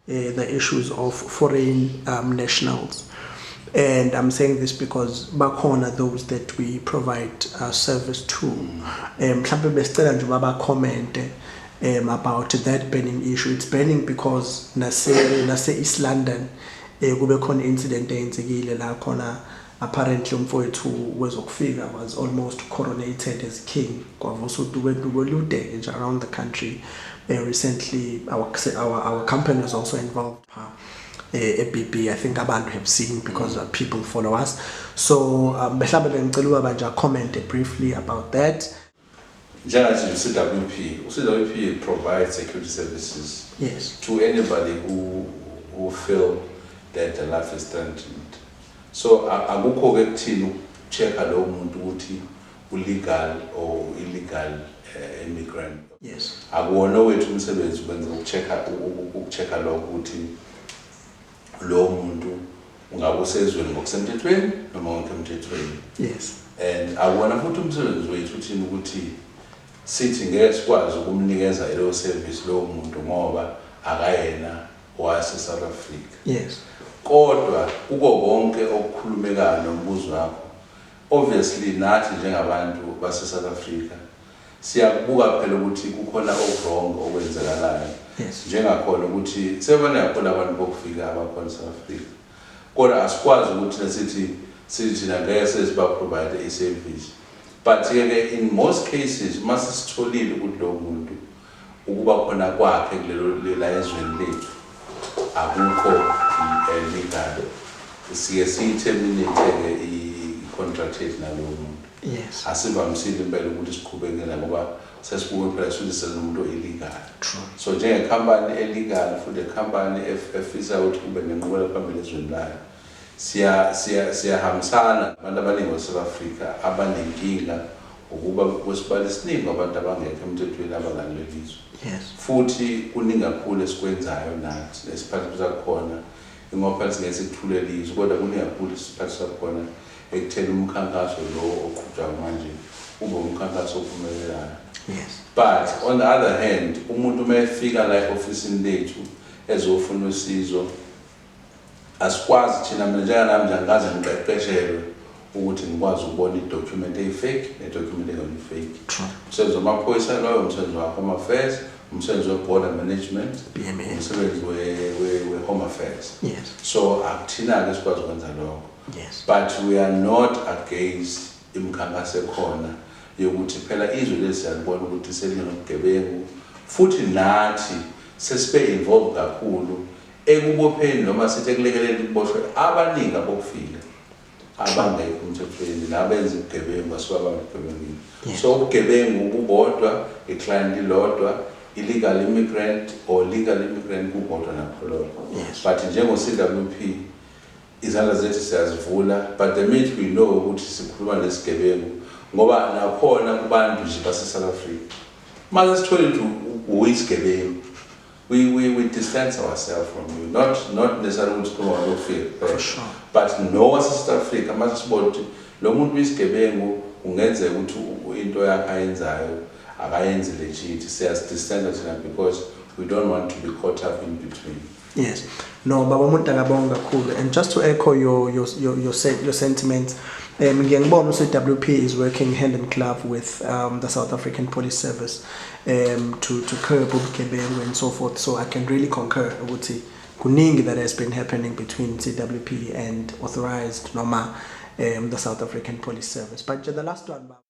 The issues of foreign nationals. And I'm saying this because bakhona those that we provide service to. Mhlambe besicela nje baba comment about that burning issue. It's burning because nase East London kube khona incident eyenzekile la khona apparently umfowethu wezokufika was almost coronated as king, kwavusa udubedube olude nje around the country. Recently our company was also involved e-BB. I think abantu have seen because people follow us. So mhlawumbe bengicela ubaba nje comment briefly about that. Njengathi u-CWP, u-CWP provides security services to anybody who feel that their life is threatened. So akukho-ke kuthini uku-check-a lowo muntu ukuthi u-legal or illegal immigrant. Akuwona wethu umsebenzi ukwenza ukucheck-a lokho ukuthi lowo muntu ungabe usezweni ngokusemthethweni noma ngokho emthethweni. And akuwona futhi umsebenzi wethu uthini ukuthi sithi ngeke sikwazi ukumnikeza leyo service lowo muntu ngoba akayena owase South Africa. Kodwa kuko konke okukhulumekayo nombuzo wakho, obviously nathi njengabantu base South Africa siyakubuka phela ukuthi kukhona oku-wrong okwenzakalayo. Njengakhona ukuthi sebane kakhulu abantu bokufika abakhona e-South Africa, kodwa asikwazi ukuthi nasithi sithi thina ngeke sesiba-provide i-service. But-ke ke in most cases uma sesitholile ukuthi lowo muntu ukuba khona kwakhe kulelo lela ezweni lethu akukho legal, siye siyi-terminate-ke i-contract yethu nalowo muntu. Asivamisile impela ukuthi siqhubeke ngoba sesibuke phela suthi senomuntu o-illegal. So njengekhampani e-legal futhi ekhampani efisa ukuthi kube nenqubela phambili ezweni layo, siyahambisana abantu abaningi base-South Africa abanenkinga ukuba kwesibalo esiningi abantu abangekho emthethweni abalaleli lizwe. Futhi kuningi kakhulu esikwenzayo nathi esiphathisa khona, ingoba phela singeke sikuthulele izwe, kodwa kuningi kakhulu esiphathisa khona ekutheni umkhankaso lo oqhutshwayo manje ube umkhankaso ophumelelayo. But on the other hand, umuntu uma efika la e-ofisini lethu ezofuna usizo, asikwazi thina, mina njenganami nje angikaze ngiqeqeshelwe ukuthi ngikwazi ukubona i-document eyi-fake ne-document engeyona-fake. Umsebenzi wamaphoyisa loyo, umsebenzi wa-Home Affairs, umsebenzi we-border management, BMA. umsebenzi we-Home Affairs. So akuthina-ke sikwazi ukwenza lokho. But we are not against imikhankaso ekhona yokuthi phela izwe leli siyalibona ukuthi selinobugebengu, futhi nathi sesibe involved kakhulu ekubopheni noma sithi ekulekeleni ukuboshwe abaningi abokufika abangekho emthethweni nabenza ubugebengu basuka abangebugebengwini. So ubugebengu bubodwa, i-client ilodwa, illegal immigrant or legal immigrant kukodwa nakho lokho. But njengo-CWP izandla zethu siyazivula, but the minute we know ukuthi sikhuluma nesigebengu, ngoba nakhona kubantu nje base-South Africa mase sithole ukuthi uyisigebengu, we distance ourselves from you, not necessarily ukuthi sikhuluma ngokufika For sure. but no wase-South Africa mase sibona ukuthi lo muntu uyisigebengu, kungenzeka ukuthi into yakhe ayenzayo akayenzi legit, siyazi-distance thina because we don't want to be caught up in between. Yes. No, baba umuntu akabonga kakhulu. And just to echo your sentiments, ngiye ngibona u-CWP is working hand in glove with the South African Police Service to curb ubugebengu and so forth. So I can really concur ukuthi kuningi that has been happening between CWP and authorized noma the South African Police Service. But the last one, baba.